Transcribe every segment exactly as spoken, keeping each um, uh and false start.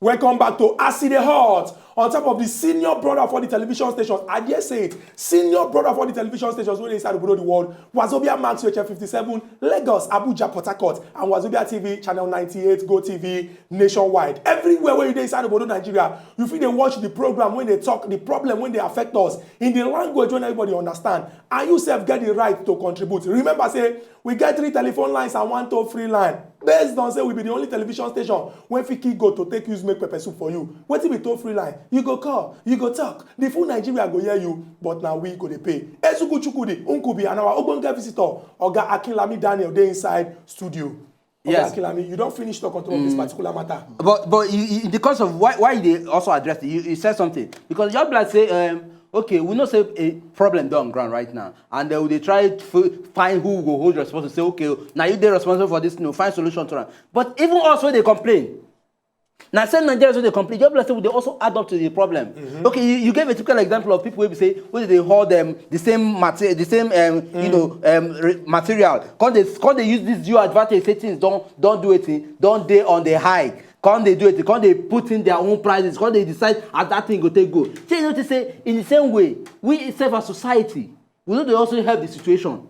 Welcome back to As E Dey Hot. On top of the senior brother for the television stations, I dare say it, senior brother for the television stations wey dey inside obodo the world, Wazobia Max, U H F fifty-seven, Lagos, Abuja, Port Harcourt, and Wazobia T V channel ninety-eight, Go T V nationwide. Everywhere where you dey inside obodo Nigeria, you fit dey watch the program wey dey talk the problem wey dey affect us in the language wey everybody understand, and you sef get the right to contribute. Remember say we get three telephone lines and one toll-free line. Based on say we be the only television station wey fit kick goal to take use make pepper soup for you. Wetin be toll-free line? You go call, you go talk, the full Nigeria go hear you, but na we go dey pay. Ezugu Chukwudi Nkubi and our ogbonge visitor, Oga Akinlami Daniel, dey inside studio. Oga Yes. Akinlami, you don finish talk on top of this particular matter. But but you, you, in the course of why why you dey also address it, you, you said something because just be like say um, okay, we know say a problem don ground right now, and then we dey try to find who go hold responsible. Say okay, now you dey responsible for this thing, find solution to am. But even us wey dey complain, na same Nigerians wey dey complain, just be like say we dey also add up to the problem. Okay, you, you gave a typical example of people wey be say wey dey hold um, the same material, the same um, you know um, re- material, come dey come dey use this due advantage say things don don do wetin don dey on the high, come dey do wetin come dey put in their own prices, come dey decide as that thing go take go. Shey you notice say in the same way we sef as society we no dey also help the situation.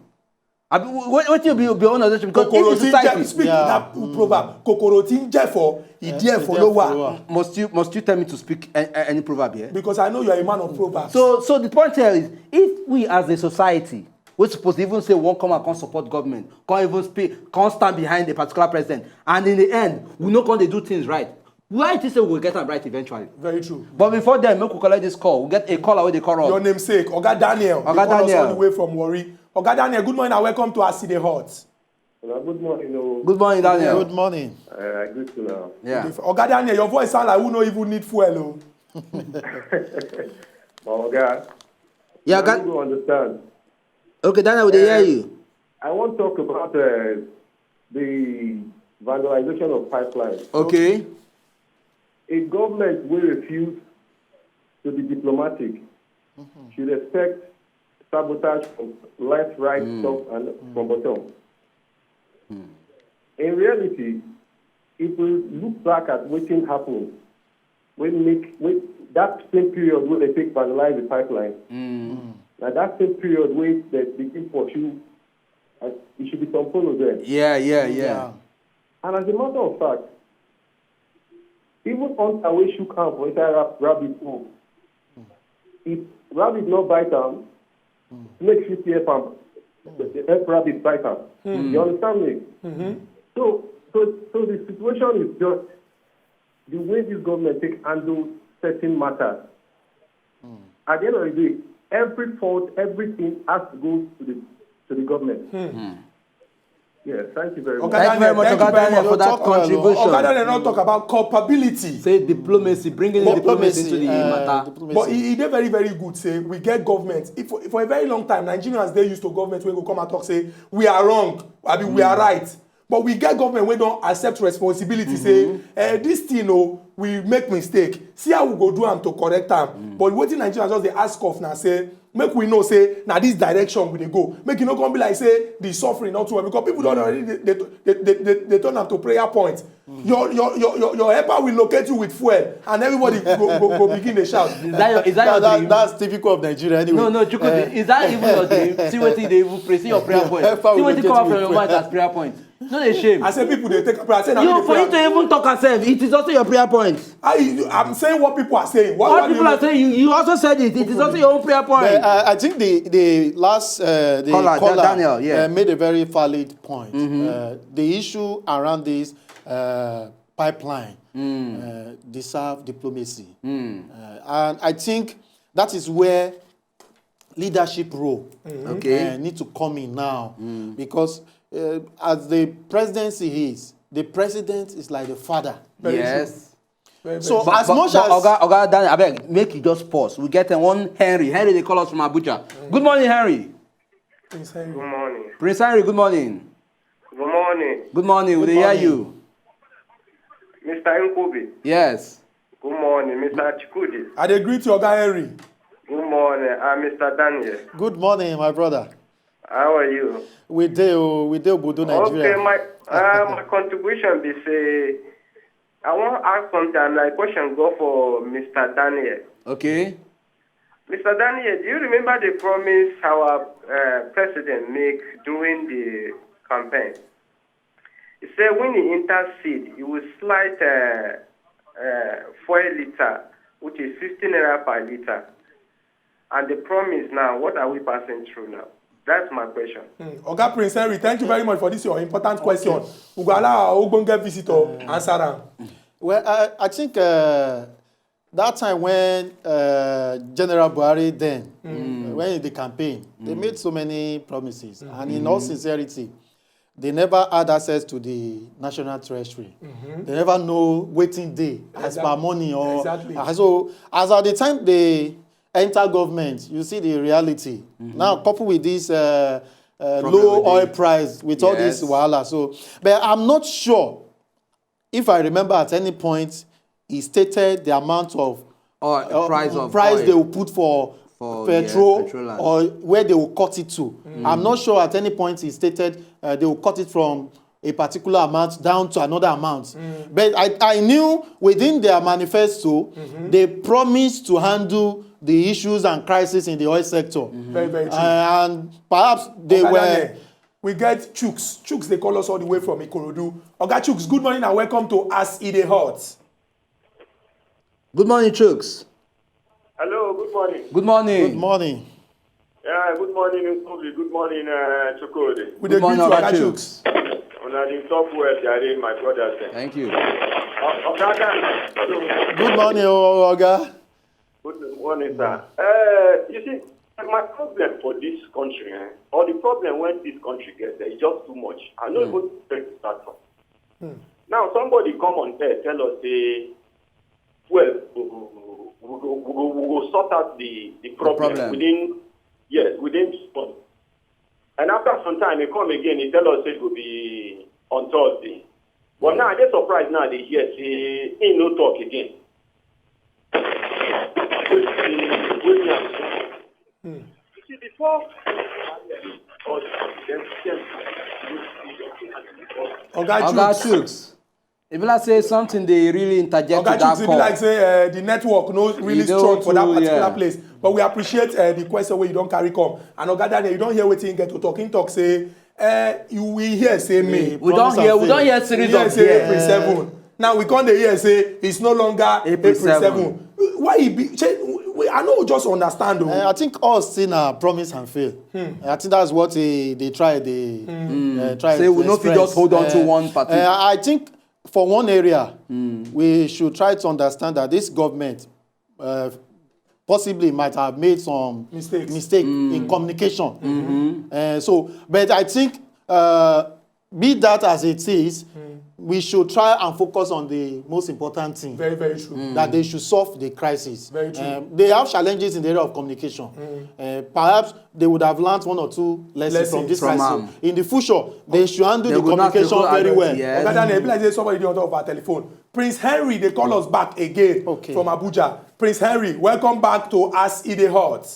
Abi wetin be be own organization because if Kokoro the ti ń jẹ society speak Yeah. that proverb, kokoro ti ń jẹ fọ ìdí ẹ̀ fọ ló wà. Must you must you tell me to speak a, a, any proverb here? Because I know you are a man of proverbs. So so the point here is if we as a society we suppose even say we wan come and come support government, come even speak, come stand behind a particular president, and in the end we no come dey do things right. Why you think say we go get am right eventually? Very true. But before then, make we collect this call. We get a caller wey dey call us. Your namesake, Oga Daniel. Oga Daniel. All the way from Warri. Oga Daniel, good morning and welcome to As E Dey Hot. Una good morning o. Good morning, Daniel. Good morning. Uh, I greet you now. Yeah. Oga Daniel, your voice sound like who no even need fuel o. My oga. Yeah, I don't understand. Okay, Daniel, we dey hear you. I wan talk about uh, the vandalization of pipelines. Okay. A government wey refuse to be diplomatic should expect sabotage from left, right, top, and from bottom. In reality, if we look back at wetin happen, wey make wey that same period wey dem take vandalize the pipeline, na that same period wey dem begin pursue, and e should be some follow there. Yeah, yeah, yeah. And as a matter of fact, even hunter wey shook hand for inside rab rabbit hole, if rabbit no bite am, snake fit still help am, help rabbit bite am. You understand me? So so so the situation is just the way this government take handle certain matters. At the end of the day, every fault, everything has to go to the to the government. Yes, thank you very much. Thank you very much, Oga Daniel, for that contribution. Oga Daniel don talk about culpability. Say diplomacy, bringing in diplomacy into the matter. But e e dey very very good say we get government. If for, for a very long time, Nigerians dey used to government wey go come and talk say we are wrong, abi we are right. But we get government wey don accept responsibility say eh, this thing o, we make mistake. See how we go do am to correct am. But wetin Nigerians just dey ask of na say make we know say na this direction we dey go. Make e no come be like say the suffering not too well because people don already dey dey dey dey dey dey turn am to prayer point. Your your your your your helper will locate you with fuel and everybody go go go begin dey shout. Is that your is that your dream? That's typical of Nigeria anyway. No no Chukwudi, is that even your dream? See wetin you dey even pray, see your prayer point. See wetin come out from your mouth as prayer point. No dey shame. I say people dey take prayer. I say na you for you to even talk am sef, it is also your prayer point. I I'm saying what people are saying. What people are saying, you you also said it, it is also your own prayer point. But I, I think the the last uh, the caller, caller Daniel, yeah. Uh, made a very valid point. Uh, the issue around this uh, pipeline uh, deserve diplomacy, uh, and I think that is where leadership role Okay. uh, need to come in now because uh, as the presidency is, the president is like the father. Very true. Yes. Very, very So true. But, as but, much but as Oga, Oga Dan, abeg, make you just pause. We get uh, one Henry. Henry, they call us from Abuja. Good morning, Henry. Prince Henry. Good morning. Prince Henry, good morning. Good morning. Good morning. We Good dey hear morning. you. Mister Nkubi. Yes. Good morning, Mister Chikudi. I dey greet you, Oga Henry. Good morning, I'm Mister Daniel. Good morning, my brother. How are you? We dey o, we dey Obodo, Nigeria. Okay, my uh, my contribution be say I wan ask something, and my question go for Mister Daniel. Okay. Mister Daniel, do you remember the promise our uh, president make during the campaign? He said when he enters seat, he will slight uh, uh, four liter, which is fifteen naira per liter. And the promise now, what are we passing through now? That's my question. Mm. Oga Prince Henry, thank you very much for this your important question. We go allow our ogbonge visitor answer am. Well, I, I think uh, that time when uh, General Buhari then, mm. when in the campaign, mm. they made so many promises. Mm. And in all sincerity, they never had access to the national treasury. Mm-hmm. They never know waiting day as exactly. per money or exactly. uh, so as at the time they enter government, you see the reality. Mm-hmm. Now, coupled with this uh, uh, low oil price, with yes. all this wahala. So, but I'm not sure if I remember at any point he stated the amount of or uh, price of price oil. They will put for, for petrol, yeah, petrol or where they will cut it to. Mm. I'm not sure at any point he stated uh, they will cut it from a particular amount down to another amount. Mm. But I, I knew within their manifesto, mm-hmm. they promised to handle the issues and crisis in the oil sector. Mm-hmm. Very, very true. Uh, and perhaps they Oga were... Daniel, we get Chuks. Chuks, they call us all the way from Ikorodu. Oga Chuks, good morning and welcome to As E Dey Hot. Good morning, Chuks. Hello, good morning. Good morning. Good morning. Yeah, good morning, Nkobi. Good morning, uh, Chukode. We good morning, Oga Chuks. Una dey talk well, jare, my brother. Thank you. Oga. Good morning, Oga. Good morning, sir. Uh, you see, my problem for this country, eh, or the problem when this country gets there, is just too much. I know mm. What to start from. Mm. Now, somebody come on air, tell us, say, well, we go, we go, we go, we go sort out the, the problem, the problem. Within, yes, within two months. And after some time, he come again, he tell us it will be on Thursday. But now, I get surprised now, they hear, say, he no talk again. Hmm. Oga Chuks. If I say something, they really interject Oga Chuks, that call. Like say uh, the network no really strong for that particular yeah. place. But we appreciate uh, the question where you don't carry come. And Oga Daniel, you don't hear what you get to talk. In talk say, uh, you we hear say me. We don't hear. We don't hear serious. We hear say April seven. Now we come dey hear say it's no longer April seven. Why e be? I no just understand o. I think us still na promise and fail. I think that's what they try dey try to express. Say we no fit just hold on to one party. I think for one area we should try to understand that this government possibly might have made some mistake in communication. So, but I think be that as it is, mm. we should try and focus on the most important thing. Very, very true. Mm. That they should solve the crisis. Very true. Um, they have challenges in the area of communication. Mm. Uh, perhaps they would have learned one or two lessons, lessons. From this from crisis. Um, in the future, they should handle they the communication very well. Yes. Oga Daniel, be like say somebody dey on top of our telephone. Prince Henry, they call us back again okay. From Abuja. Prince Henry, welcome back to As E Dey Hot.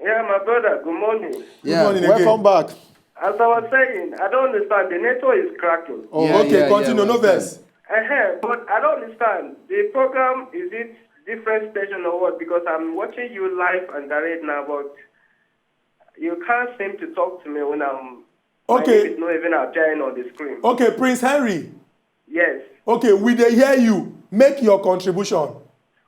Yeah, my brother, good morning. Yeah, good morning welcome again. Back. As I was saying, I don't understand. The network is cracking. Oh, yeah, okay, yeah, continue, yeah, no verse. Uh-huh, but I don't understand. The program, is it different station or what? Because I'm watching you live and direct now, but you can't seem to talk to me when I'm... Okay. It's not even appearing on the screen. Okay, Prince Henry. Yes. Okay, we dey hear you. Make your contribution.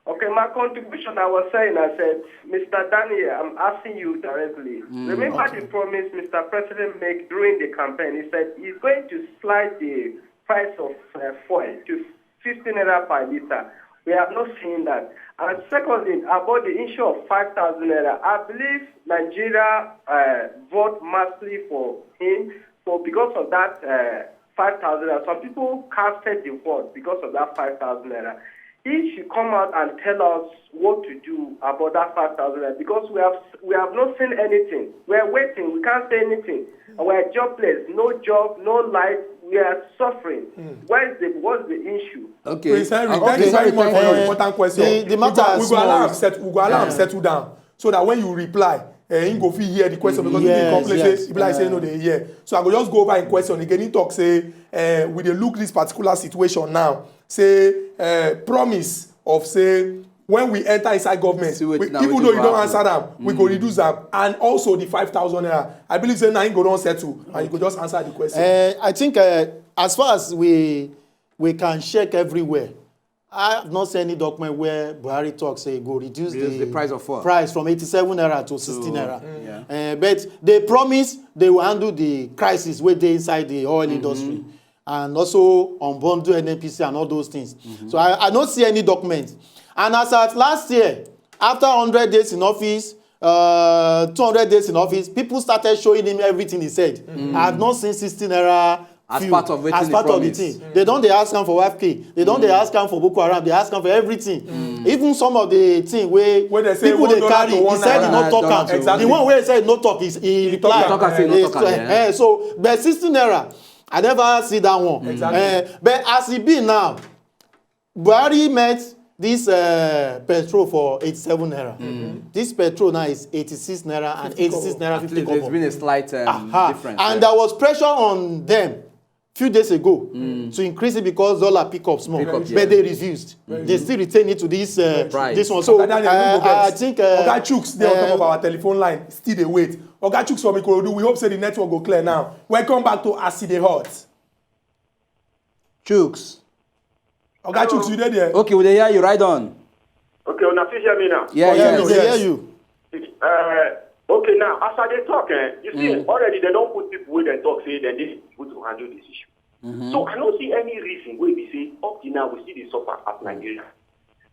Okay, my contribution, I was saying, I said, Mister Daniel, I'm asking you directly. Mm, remember okay. The promise Mister President made during the campaign. He said he's going to slide the price of uh, fuel to fifteen naira per liter. We have not seen that. And secondly, about the issue of five thousand naira, I believe Nigeria uh, vote massively for him. So because of that, uh, five thousand naira. Some people casted the vote because of that five thousand naira. He should come out and tell us what to do about that five thousand naira because we have we have not seen anything. We are waiting. We can't say anything. And we are jobless. No job, no life. We are suffering. Mm. Where is the what's the issue? Okay. Prince Henry, okay. Thank you very much for your important question. The, the matter we go, we go allow am settle. We go allow am settle down so that when you reply, Uh, he go fit hear the question because he dey Yes, complain yes. Say e be like say he no dey hear. So I go just go over in question again. He talk say uh, we dey look this particular situation now. Say uh, promise of say when we enter inside government, See wetin we, na even wetin though go you don happen. Answer am, we go reduce am, and also the five thousand naira. I believe say na him go don settle, and you go just answer the question. Uh, I think uh, as far as we we can check everywhere, I have not seen any document where Buhari talk say e go reduce Reduce the, the price of fuel. Price from eighty-seven naira to sixty naira. Yeah. Uh, but they promise they will handle the crisis wey dey inside the oil industry and also unbundle N N P C and all those things. So I, I don't see any document. And as at last year, after hundred days in office, uh, two hundred days in office, people started showing him everything he said. I have not seen sixty naira As fuel part of wetin as he part of the promise. Thing. They don dey ask am for wife pay. They don dey ask am for Boko Haram. They ask am for everything. Even some of the thing wey Wey they say people one dey dollar carry, to he one said he naira. no Nah, talk am. exactly. The one wey he said he no talk is he reply. Talk am say he no Yes, talk am, yeah. Eh, so but sixty naira, I never see that one. Exactly. Eh, but as e be now, Buhari met this uh, petrol for eighty-seven naira. This petrol now is eighty-six naira and eighty-six naira At fifty least there's kobo. Been a slight um, Aha. Difference. And Yeah. There was pressure on them few days ago to increase it because dollar pick up small. Pick up, yeah. But they refused. They still retain it to this uh, Price. This one. So Oga Daniel, uh, no go vex. I think uh, Oga Chuks dey on top uh, of our telephone line, still dey wait. Oga Chuks from Ikorodu, we hope say the network go clear now. Welcome back to As E Dey Hot. Chuks. Oga Chuks, you dey there? Okay, we dey hear you. Right on. Okay, una fit hear me now. Yeah, yeah, yeah. we dey hear you. Uh, okay, now as I dey talk, eh, you see, already they don put people wey dem talk say dem dey able to handle this issue. So I no see any reason wey be say up till now we still dey suffer as Nigeria.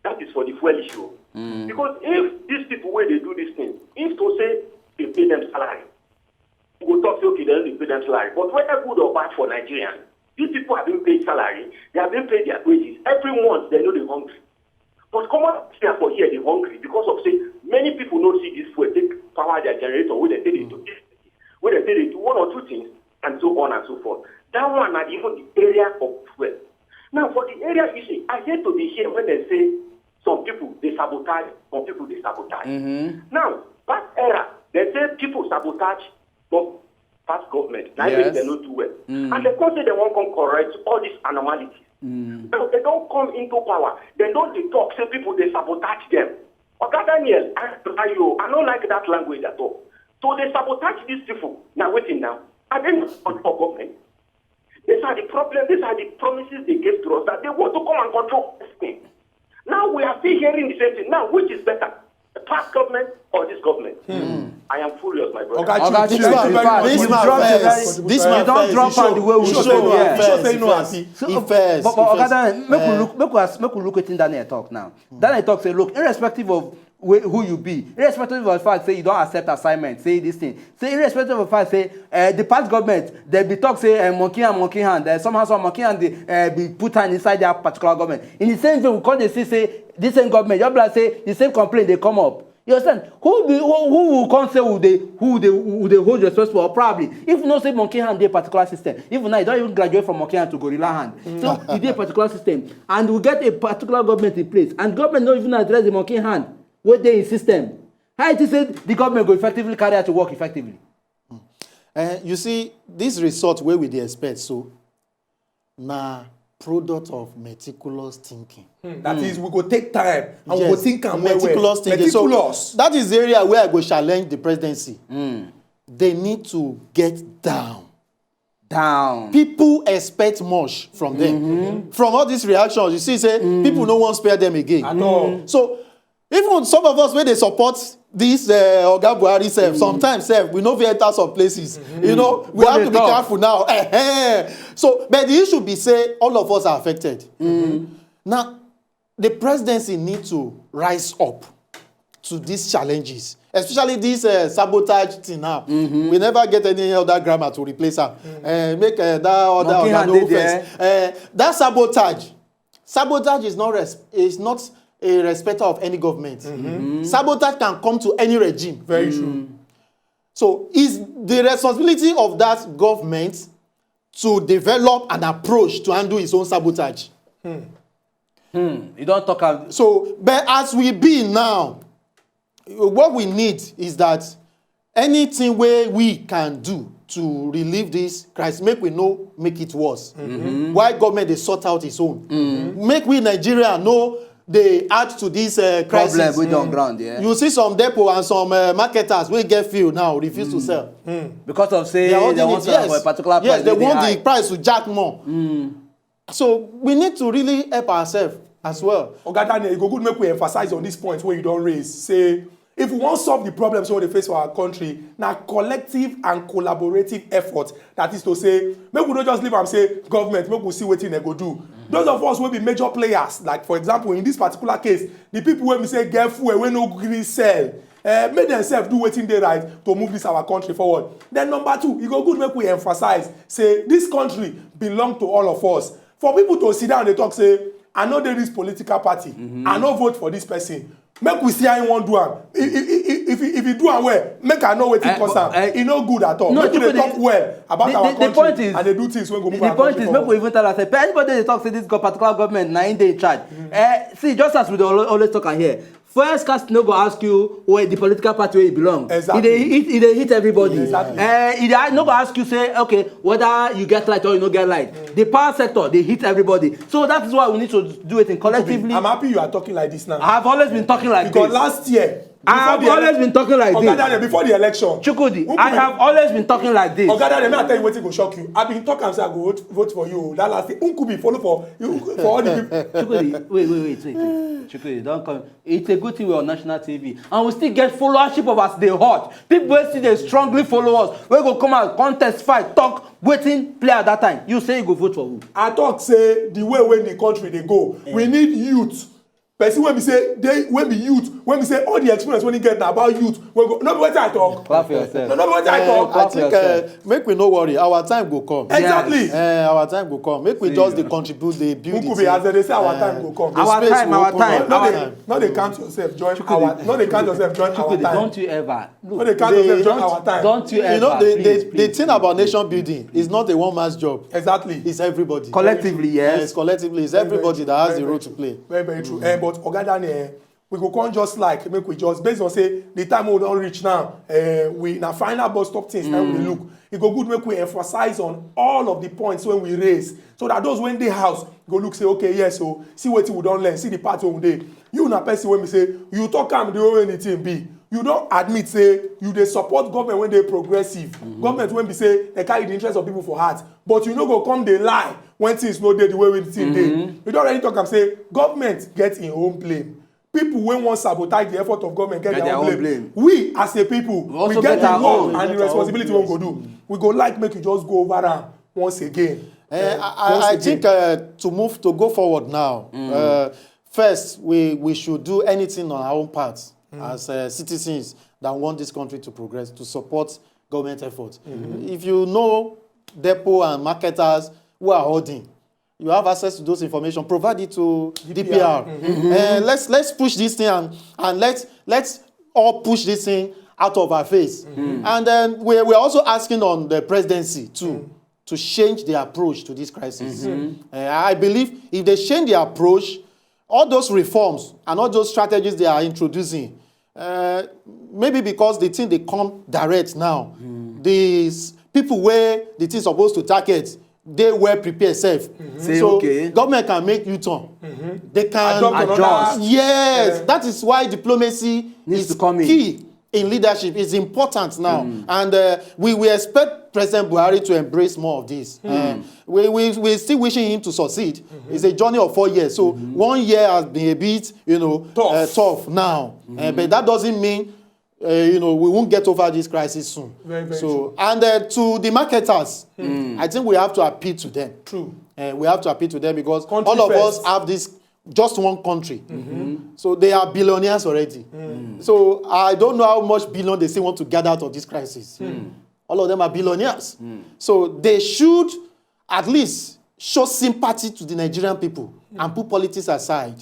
That is for the fuel issue. Because if these people wey dey do this thing, if to say they pay them salary, we go talk say okay, they no dey pay them salary. But whether good or bad for Nigerians, these people have been paid salary, they have been paid their wages every month. They no dey hungry. But common Nigerians for here dey hungry because of say many people no see this fuel take power their generator wey dem take dey do wey dem take dey do one or two things and so on and so forth. That one na even the area of fuel. Now for the area issue, I hate to dey hear when dem say some people dey sabotage, some people dey sabotage. Now past era dem say people sabotage but past government na im make Yes. Dem no do well, and dem come say dem wan come correct all these anomalies. Now dem don come into power, dem don dey talk say people dey sabotage dem. Oga Daniel, I try you, I no like that language at all. To dey sabotage these people na wetin now? Are they not for government? These are the problem, these are the promises they gave to us that they want to come and control everything. Now we are still hearing the same thing. Now which is better? The past government or this government? I am furious, my brother. Oga Oga Chuks, Chuks, thank you in very fact, much. This you man dropped a first. very- This you man don first. Drop He show- am the way we he show. show Yeah. first. Show say no He happy. first. He first. But, He but Oga first. Daniel, make we Eh. Look, make we ask, make we look wetin Daniel talk now. Daniel talk say, look, irrespective of wh- who you be, irrespective of the fact say you don accept assignment, say this thing, say irrespective of the fact say uh, the past government they be talk say uh, monkey and monkey hand, uh, somehow some monkey hand dey uh, be put hand inside that particular government. In the same way, we come dey see say this same government, just be like say the same complaint dey come up. You understand? Who be who, who will come say who dey who dey who dey hold responsible? Or probably if you know say monkey hand dey particular system, even now you don even graduate from monkey hand to gorilla hand. So e dey particular system, and we get a particular government in place, and government no even address the monkey hand wey dey in system. How you think say the government go effectively carry out work effectively? Eh, you see, this result wey we dey expect so na product of meticulous thinking. That is, we go take time and we go Yes, think am well well. Meticulous thinking. So Meticulous. That is the area where I go challenge the presidency. They need to get down. Down. People expect much from them. From all these reactions, you see, say people no wan spare them again. At all. So even some of us wey dey support this uh, Oga Buhari sef, sometimes sef we no fit enter some places. You know, we Go have dey to be talk. Careful now. Ehem. So, but the issue be say all of us are affected. Now, the presidency need to rise up to these challenges, especially this uh, sabotage thing now. We never get any other grammar to replace am. Uh, make uh, that other Monkey Oga hand no dey offense. Uh, that sabotage, sabotage is not res- is not a respecter of any government. Sabotage can come to any regime. Very true. So it's the responsibility of that government to develop an approach to handle its own sabotage. You don talk am. So, but as we be now, what we need is that anything wey we can do to relieve this crisis, make we no make it worse. Why government dey sort out its own? Make we Nigeria no dey add to this uh, Problem crisis. wey dey on ground, yeah. You see some depot and some uh, marketers wey get fuel now refuse to sell. Because of say They are they holding want it, sell for a yes. particular Yes, price. they wey dey want high. the price to jack more. So we need to really help ourselves as well. Oga Daniel, e go good make we emphasize on this point wey you don raise. Say, if we wan solve the problems wey we dey face for our country, na collective and collaborative effort. That is to say, make we no just leave am say government, make we see wetin dem go do. Those of us wey be major players, like for example, in this particular case, the people wey be say get fuel wey no gree sell, uh, make themselves do wetin dey right to move this our country forward. Then number two, e go good make we emphasize say this country belong to all of us. For people to sit down dey talk say, "I no dey this political party, I no vote for this person." Make we see how he wan do am. If, if, if, if, he- if he do am well, make I know wetin Eh, cause but, am. eh, E no good at all. No, Make we dey Chukwudi, talk well about the, our the, the country point is, and dey do things wey go the, move the our point country is, make forward. We even tell us say anybody dey talk say this go particular government na im dey in charge. Eh, see, just as we dey alwa- always talk am here, fuel scarcity no go ask you where the political party where you belong. Exactly. E dey hit, e dey hit everybody. Exactly. Eh, e dey no go ask you say, okay, whether you get light or you no get light. The power sector dey hit everybody. So that is why we need to do it in collectively. I'm happy you are talking like this now. I have always been talking like Because this. Last year, I have before the always ele- been talking like Oga this. Daniel, before the election, Chukwudi, Nkubi- I have always been talking like this. Oga Daniel, may I tell you wetin go shock you? I been talk am say I go vote, vote for you. That last thing, Nkubi follow for you for all the people. Chukwudi, wait, wait, wait, wait, wait. Chukwudi, don't come. It's a good thing we're on national T V, and we still get followership of us. They hot people wey still dey strongly follow us. We go come out, come testify, talk wetin play at that time. You say you go vote for who? I talk say the way when the country dey go, we need youth. Person wey be say dey wey be youth, wey be say all the experience wey he get na about youth. Wey go no be wetin I talk. Clap for yourself. No, no be wetin I Eh, talk. clap I think for yourself. Uh, make we no worry. Our time go come. Exactly. Uh, our time go come. Make we See just you. Dey contribute, dey build Nkubi, it. as they say, our Uh, time go come. the Our space time, will our open time, up. No our dey time. No dey count yourself. Join Chukwudi. our. No dey count yourself. Join our Chukwudi, time. Don't you ever. No dey count They- yourself. Join our time. Don't you ever. You know, the, Please, the, please, the thing please, about please. Nation building is not a one man's job. Exactly. It's everybody. Collectively, Yes, yes. Collectively, it's everybody that has Very, the role very to play. Very, very true. Eh, but Oga Daniel, eh, we go come just like make we just based on say the time we don reach now. Uh, we na final bus stop things now we look. E go good make we emphasize on all of the points when we raise, so that those when dey house go look say, okay, yes, so see wetin we don learn, see the part wey we dey. You na person wey be say you talk am the way wey the thing be. You don admit say you dey support government wey dey progressive, government wey be say dey carry the interest of people for heart, but you no go come dey lie when things no dey the way wey the thing dey. You don already talk am say government get im own blame. People wey wan sabotage the effort of government get Get their their own own blame. blame. We as a people, we also get get the our work own. and the We get our responsibility own wey we go do. We go like make you just go over am once again. Eh, Uh, I, once I, I again. think uh, to move to go forward now. Uh, first, we we should do anything on our own part as uh, citizens that want this country to progress, to support government efforts. If you know depot and marketers who are hoarding, you have access to those information. Provide it to D P R. Uh, let's let's push this thing and and let's let's all push this thing out of our face. And then we we're also asking on the presidency too to change the approach to this crisis. Uh, I believe if they change the approach, all those reforms and all those strategies they are introducing, uh, maybe because the thing they come direct now, these people where the thing supposed to target, they were prepared safe. Say, So okay. Government can make U-turn. They can Adopt another- Yes, Uh, that is why diplomacy Needs is to come in. Key in leadership is important now, and uh, we we expect President Buhari to embrace more of this. Uh, we we we still wishing him to succeed. It's a journey of four years, so one year has been a bit, you know, Tough. Uh, tough now. Uh, but that doesn't mean uh, you know, we won't get over this crisis soon. Very, very So, true. And uh, to the marketers, I think we have to appeal to them. True. Uh, we have to appeal to them because Country all of first. Us have this just one country. So they are billionaires already. So I don't know how much billion they still want to gather out of this crisis. All of them are billionaires. So they should at least show sympathy to the Nigerian people and put politics aside.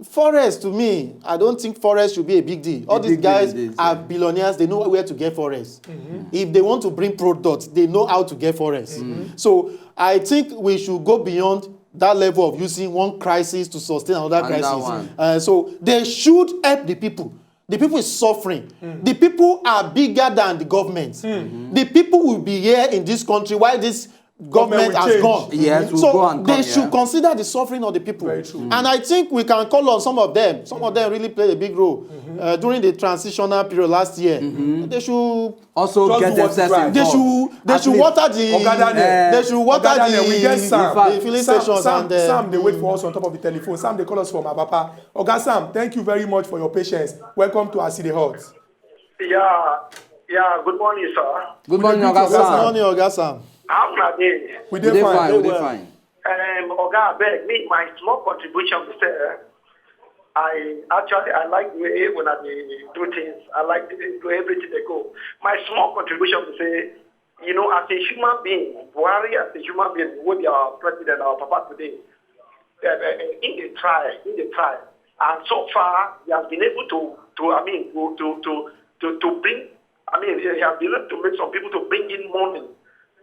Forest, to me, I don't think forest should be a big deal. All these big deal guys is this, are yeah. Billionaires, they know where to get forest. If they want to bring products, they know how to get forest. So I think we should go beyond that level of using one crisis to sustain another Another crisis. One. Uh, so they should help the people. The people is suffering. The people are bigger than the government. The people will be here in this country while this government has gone. Yes, we so go and they should consider the suffering of the people. Very true. And I think we can call on some of them. Some of them really played a big role uh, during the transitional period last year. They should also get themselves involved. They should they should water the Oga Daniel, they should water the, the filling stations. Sam, and uh, Sam, they wait for us on top of the telephone. Sam, they call us from Apapa. Oga Sam, thank you very much for your patience. Welcome to Aside Hot. Yeah, yeah. Good morning, sir. Good morning, Oga Sam. Good morning, Oga Sam. How una dey? We dey fine. We dey fine. Um, Oga, abeg, me, my small contribution be say, eh, I actually, I like the way una dey do things. I like the way everything dey go. My small contribution be say, you know, as a human being, Buhari as a human being, wey be our president, our papa today, uh, uh, he dey try, he dey try. And so far, he has been able to, to I mean, to, to, to, to, to bring, I mean, he has been able to make some people to bring in money,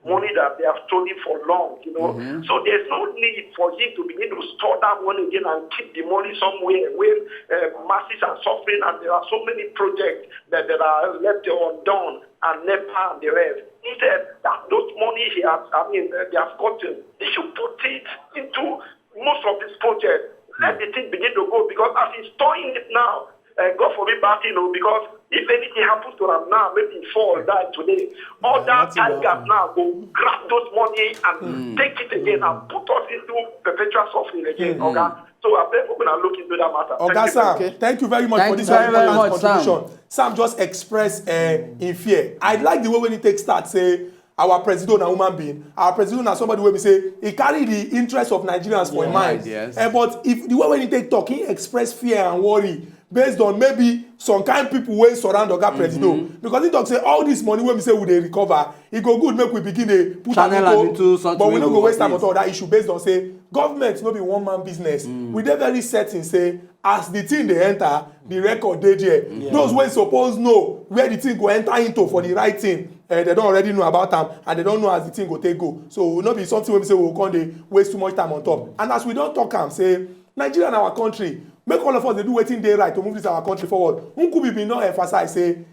money that they have stolen for long, you know. So there's no need for him to begin to store that money again and keep the money somewhere where uh, masses are suffering and there are so many projects that, that are left undone and NEPA and the rest. Instead, that those money he has, I mean, uh, they have gotten, he should put it into most of these projects. Let the thing begin to go because as he's storing it now, uh, God forbid bad thing, oh, because if anything happens to am now, maybe he fall, die today. Other tigers now go grab those money and take it again and put us into perpetual suffering again, Oga. So I beg una look into that matter. Oga Sam, thank you very much for this very important contribution. Sam just express uh, in fear. I like the way when he take start say our president na human being. Our president na somebody wey be say he carry the interest of Nigerians for him mind. Yes. Eh, but if the way when he take talk, he express fear and worry based on maybe some kind people wey surround Oga Presido. Because he talk say all this money wey we say we dey recover, e go good make we begin dey put am into, but we no go waste time on top of that issue based on say government no be one man business. We dey very certain say as the thing dey enter, the record dey there. Those wey suppose know where the thing go enter into for the right thing, eh, they don already know about am and they don know as the thing go take go. So no be something wey be say we go come dey waste too much time on top. And as we don talk am say Nigeria na our country, make all of us dey do wetin dey right to move this our country forward. Nkubi bin don emphasize say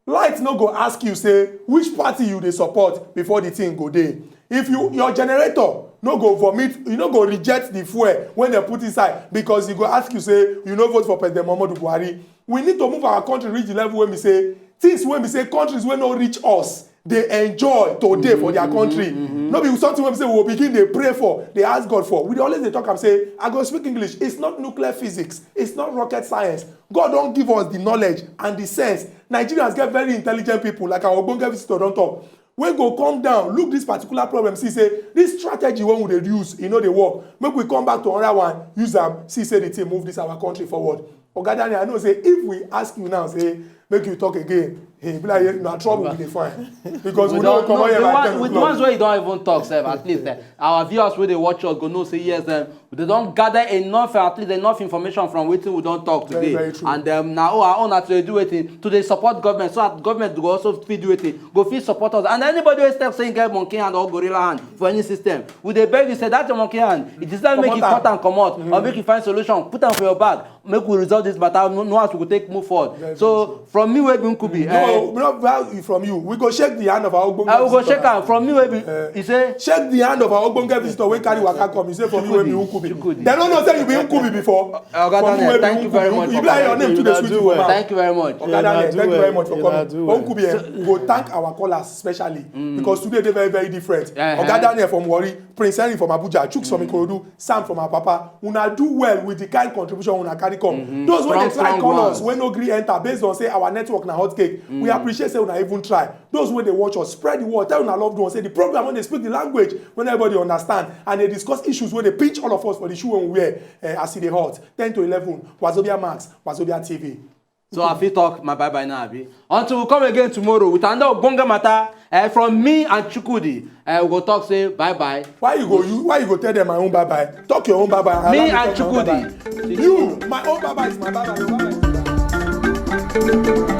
light no go ask you say which party you dey support before the thing go dey. If you your generator no go vomit, you no go reject the fuel wey dem put inside because e go ask you say you no vote for President Muhammadu Buhari. We need to move our country reach the level wey be say things wey be say countries wey no reach us dey enjoy today for their country. No be something wey be say we go begin dey pray for, dey ask God for. We dey always dey talk am say, I go speak English, it's not nuclear physics, it's not rocket science. God don give us the knowledge and the sense. Nigerians get very intelligent people, like our ogbonge visitor don talk, wey go come down, look this particular problem, see say this strategy wey we dey use, e no dey work. Make we come back to another one, use am, see say the thing move this our country forward. Oga Daniel, I know say if we ask you now, say make you talk again, hey, be like na trouble we dey find because we don come here by ten o'clock. With the ones wey you don even talk sef, at least eh, our viewers wey dey watch us go know say yes, um, they don gather enough, at least enough information from wetin we don talk today. Very, very true. And um, na oh, our own na to dey do wetin, to dey support government, so that government go also fit do wetin, go fit support us. And anybody wey step say he get monkey hand or gorilla hand for any system, we dey beg you say that your monkey hand, it is time make you cut am comot or make you find solution, put am for your bag. Make we resolve this matter, know as we go take move forward. So from me wey be Nkubi, no, no, from you, we go shake the hand of our ogbonge. I will go shake am. From me wey be, he say shake the hand of our ogbonge visitor wey carry waka come. You say from me wey be Nkubi. They no know say you be Nkubi before. Oga Daniel, thank you very much. You be like your name too dey sweet for mouth. Thank you very much. Oga Daniel, thank you very much for coming. Nkubi, eh, we go thank our callers specially because today dey very, very different. Oga Daniel from Warri, Prince Henry from Abuja, Chuks from Ikorodu, Sam from Apapa, una do well with the kind contribution una carry come. Those wey dey try call us, wey no gree enter based on say our network na hot cake, we appreciate say una even try. Those wey dey watch us, spread the word, tell una loved ones say the program wey dey speak the language wey everybody understand and dey discuss issues wey dey pinch all of us for the shoe wey we wear, eh, as e dey hot. Ten to eleven, Wazobia Max, Wazobia T V. So I fit talk my bye bye now, abi? Until we come again tomorrow with another ogbonge matter, eh, from me and Chukwudi, eh, we go talk say bye bye. Why you go you why you go tell them my own bye bye? Talk your own bye bye. Me and Chukwudi. You, my own bye bye is my bye bye. Your bye bye is my bye bye.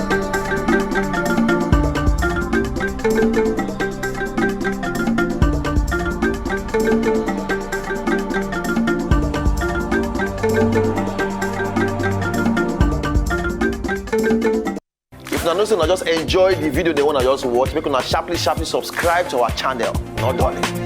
So una just enjoy the video dem wey una just watch. Make una sharply, sharply subscribe to our channel. No dulling.